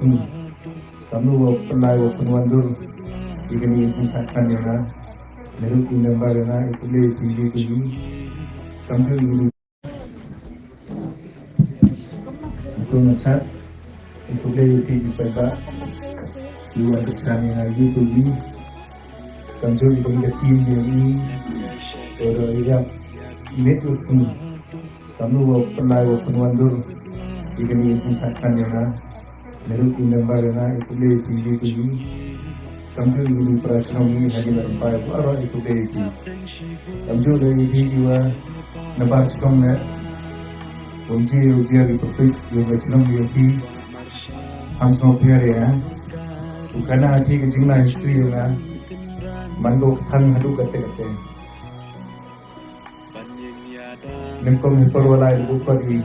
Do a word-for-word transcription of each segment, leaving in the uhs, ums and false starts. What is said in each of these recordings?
Kamnu wa pynlai wa pynwandur ïa kane ka jingshah thngan ïa nga. Naduh i member ïa nga, i khublei ïa phi, ïa phi. Kamnu ïa u, ïa u ngachat, i khublei ïa phi, i paidbah. Ïa u wa thngan ïa nga, ïa phi. Kamnu ïa ka team ïa i, ïa u ïa, met u sni. Kamnu wa pynlai wa pynwandur ïa kane ka jingshah thngan ïa nga. Naduh i member ïa nga, i khublei ïa phi, ïa phi. Kamnu ïa u para shnong i ha Nongpynim, baroh i khublei ïa phi. Kamnu ïa phi, ïa u wa na bar shnong ne. Bym ju ïa u jia ïa u pyrtuit ïa u para shnong ïa phi. Ham sngewpher ïa nga. U khana ïa phi ka jingleh history ïa nga. Man ko ka thang haduh katte katte. Nyngkong hi por wa lai da bukor i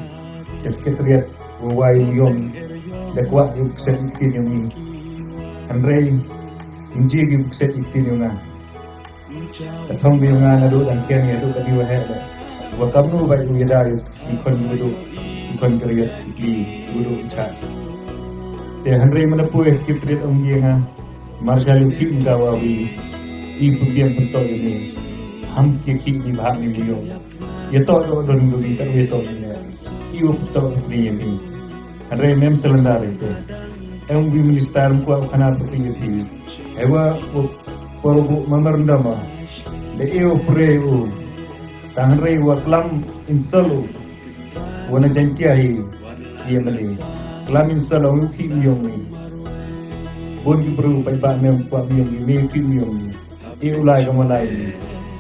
ka secretariat wa wai u ïong da kwah ïa u kset i ktien ïong i. Hynrei ym ji ïa u kset i ktien ïong nga. Ka thong ïong nga naduh dang ken ïa duh ka dei wa heh leh. Wa kamnu ba ïa u ïada ïa u khon ïa u duh, u khon ka riat i kli ïa u duh i chat. Te hynrei mynta poi secretariat ong ïa nga. Marshal ïa u khih mynta wa wi. I pynbiang pyntoh ïa ni. Ham ki khih ni bha ni u ïong. Ïa toh doh don ïa wi, kat ïa toh ïa ni. I u pyntoh ïa ni ïa ni. Hynrei mem cylinder ïa te. Em wi minister ym kwah khana pyntoh ïa phi. Hei wa u por u memorandum wa. Da e u pre u. Tang hynrei wa klam insult u. Wa na Jaiñtia hi ïa mane. Klam insult u khih u ïong ni. Bun ki bru paidbah mem kwah u ïong ni, me khih u ïong ni. I u lai ka ma lai ni.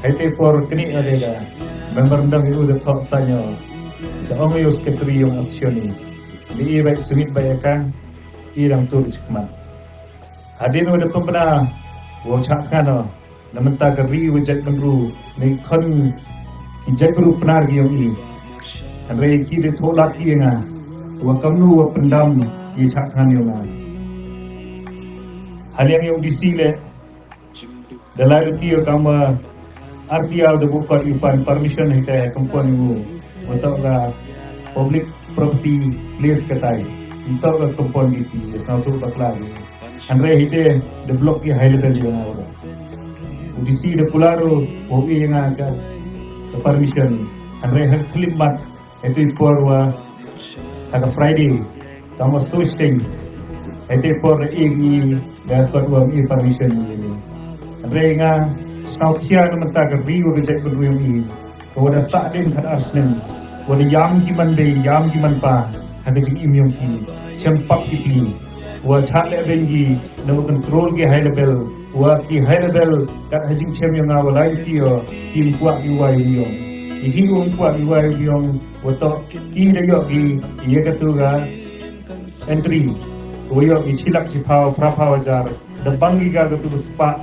Hai te por kni ade ka. Memorandum i u da thoh sanyo. Da ong i u secretary ïong association ni. Ni i bai sumit bai ka. I dang tur chikmat. Hadien u da pembna. Wa chak khano. Na mynta ka ri wa jaitbynriew ne khon ki jaitbynriew Pnar ki ïong i. Hynrei ki dei thoh lad ki ïa nga wa kamnu wa pyndam ïa chah thngan ïong nga. Haliang ïong D C le da lai ruti ïa kam wa R T R da bukor ïa pan permission hita ïa kompon ïa u wa toh ka public property place katai. Ym toh ka kompon D C ïa sngewthuh bakla ïa. Hynrei hite da block ïa high level ïa nga ura. U D C da kular u ïa nga ka, ka permission. Hynrei ha klim mat hite por wa ha ka Friday. Tama so steng hite por da ïa ngi da kot wa ïa permission ïa ngi. Hynrei nga sngewkhia na mynta ka ri wa ka jaitbynriew ïa ngi. Ka wa da sah dien khat ar snem. Wa da ïam ki man bei, ïam ki man pa. Ha ka jingim ïong ki. Chem pap ki pli. Wa chah leh beiñ ki. Na wa control ki high level. Wa ki high level. Kat ha jingchem ïong nga wa lai ki ïong. Ki ym kwah ki wai ïong. Ki hi ym kwah ki wai ïong. Wa toh ki da ïoh ki. Ïa ka tu ka entry. Wa ïoh ki shi lak shi phaw, phra phaw hajar. Da bang ki ka ka tu ka spah.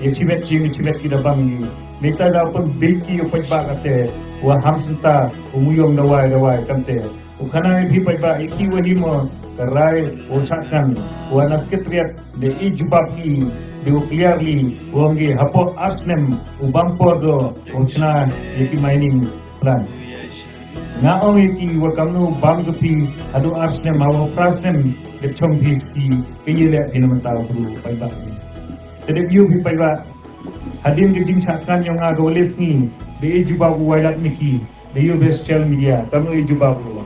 Ïa chimet ki, ïa chimet ki da bang ïa. Mynta da pynbit ki ïa paidbah kate. Wa ham senta, u muyong da wai, da wai kante. U khana ïa phi paidbah, ïa ki wa hi mo, ka rai, u chah thngan, wa na secretariat, da i jubab ki, da u clearly, wa ong ki hapoh ar snem, u bam por do, u chna, ïa ki mining plan. Nga ong ïa ki wa kamnu bam ka phi haduh ar snem, hawa phra snem, dep chong phi ki, ka ïa leh phi na mynta u bru paidbah. Te dep ïa phi paidbah. Hadien ka jingchah thngan ïong nga ka wa leh sngi, da i jubab u Wailadmiki, da ïa u social media, kamnu i jubab u.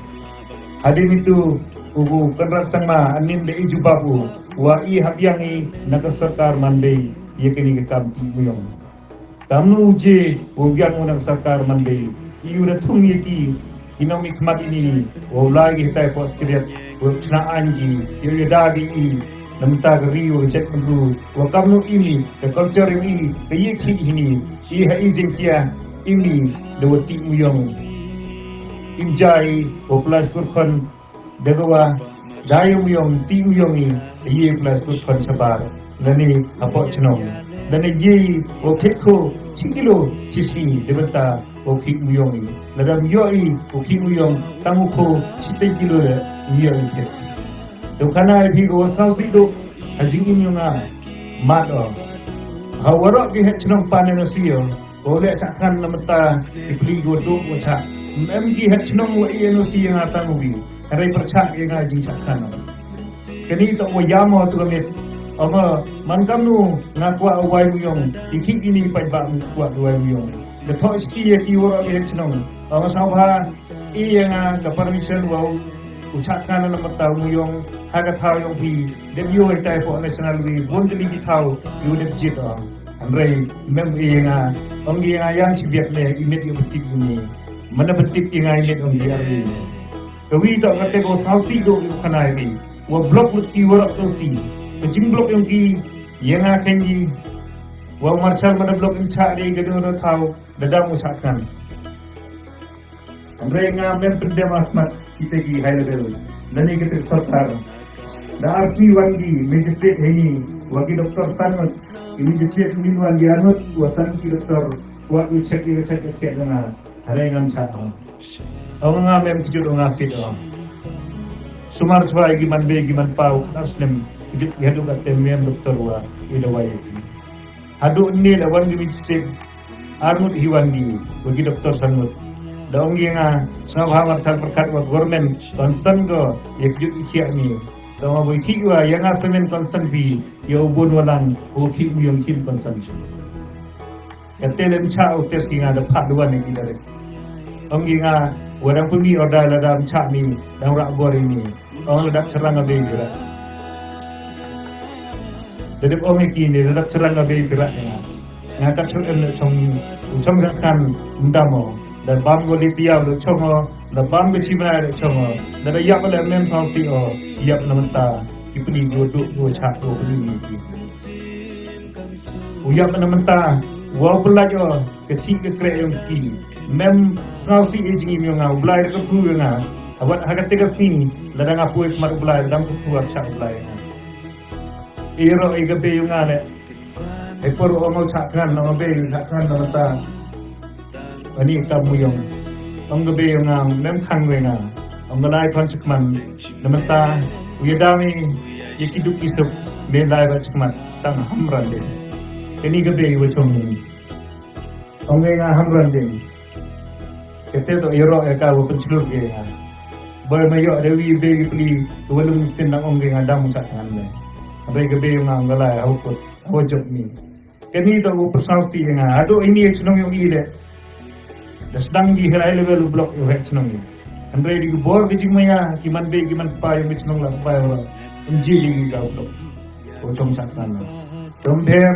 Hadien itu, u, u Conrad Sangma, anin da i jubab u, wa i hap ïa ngi, na ka sorkar man bei, ïa kani ka kam ti u ïong. Kamnu je, u biang u na ka sorkar man bei. I u da thung ïa ki, ki nongmihkhmat ini ni. Wa u lai ki hitai pos kriat, wa u chna aiñ ki, ïa u ïada ki i. Na mynta ka ri wa ka jaitbynriew, wa kamnu i mi, ka culture i mi, ka ïa ki ini. I ha i jingkia, i mi, da wa ti u ïong. Im jai, wa plas kurkhon, Da ka wa, da ïa u ïong, ti u ïong i, da ïa plas kut khon shabar, lane hapoh chnong. Lane ïa i, o khit kho, chi kilo, chi sngi, da bynta, o khit u ïong i. Lada ym ïoh i, o khit u ïong, tang u kho, chi tei kilo le, ym ïoh i khit. Da u khana i phi ko wa sngew sih duh, ha jingim ïong nga, mad o. Ha waroh ki het chnong pan N O C o, Ko leh chah thngan na mynta ki pli ko duk ko chah. Em ki het chnong wa i N O C ïa nga tang u wi. Hynrei pyrchah ïa nga jingchah thngan. Kani to wa yam o tu mit. Ong man kam nu nga kwah wai muyong. Iki ini pa ba mu kwah wai muyong. Ka to isti ya ki wara ki chnong. Ong sa ba i ya nga ka permission wa u chak kan na mata muyong. Ha ka thaw yong pi. Dep yo tai po national wi. Bun teli ki thaw. Yu dep jit o. Hynrei mem i ya nga. Ong i ya nga yang chibiak ne i mit yu betik ini. Mana betik i nga i mit ong i ari. Ka wi to ka te ko saw si do yu khanai wi. Wa block lut ki wa rap to ki. Ka jing block yong ki ya nga khen ki. Wa marshal mana block in cha ri ka do na thaw da dam u chak kan. Hynrei nga mem pendem ahmat kita ki high level. Lani kita sorkar. Da asli wan ki magistrate hini wa ki doktor sanut. Ki magistrate min wan ki anut wa san ki doktor wa ki check ki check ki check nga. Hynrei ngam cha ong. Ong nga mem kijut ong nga fit ong. Sumar chwa ki man be ki man pau ar snem kijut ki hadu ka te mem doktor wa i dawai ki. Hadu ni la wan ki magistrate arngut hi wan ni wa ki doktor sanut. Da ong ya nga sngap ha marshal perkat wa government concern ko ya kijut i khiak ni. Da ong wa i khiak wa ya nga semen concern bi ya u bun walang u khiak mi yong kim concern. Ka te lem cha u tes ki nga da phat duan ni ki da rek. Ong ki nga wa dang pun mi order la dam cha mi dang rak bor mi. Ong la dap cherang abe ki rak. Da dep ong ki ni la dap cherang abe ki rak nga. Nga ka chong em chong chong rak kan ndam o. Da bam go li tiaw da chong o. Da bam go chimra da chong o. Da da yap la mem sang si o. Yap na menta ki pli go du go cha go pli ni ki. U yap na menta wa u Blai o ka thik ka kreh yong ki. Mem sngaw si e jingim yong nga u Blai ka phu yong nga. Awat ha ka te ka sngi la dang apoi khmat u Blai la dang phu ar cha u Blai nga. E ro e ka be yong nga le. E por o ngau cha kan na be cha kan na menta. Ani ka muyong. Ong ka be yong nga mem khang we nga. Ong ka lai khon chikman. Na menta u ya dami ya ki duk ki sup me lai ba chikman tang hamran din. Kani ka be wa chong ni. Ong we nga hamran din. Kete to ya ro ya ka wa penchlur ke nga. Boy ma yo de wi be ki pli wa lung sin nang ong we nga dam sa tangan me. Be ka be yong nga ong ka lai ha u put ha u jop ni. Kani to u persal si nga. Ado ini ya chnong yong i de. Da sedang di high level block yong hek chnong i. Hynrei di bor ki jingmaya ki man be ki man pa yong chnong la pa yong. Inji di ki ka block. O chong chak san. Chong pher.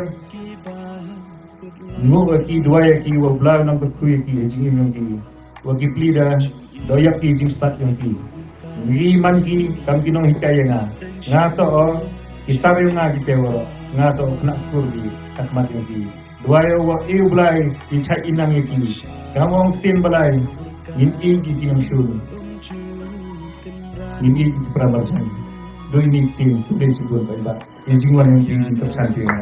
Ngo wa ki dua ya ki wa bla nang ka khui ki jingim yong ki. Wa ki pli da do yak ki jingstad yong ki. Ngi man ki kam ki nong hikai ya nga. Nga to o ki sar yong nga ki te wa. Nga to o kena skur ki takmat yong ki. Dua ya wa e u Blai i chak inang ya ki. Kam ong tin balai. Ngin i ki ki nong shun. Ngin i ki ki pramar chan. Doi ni tin tu dei chibun pai ba. I jingwan yong ki jingkyrchan ki nga.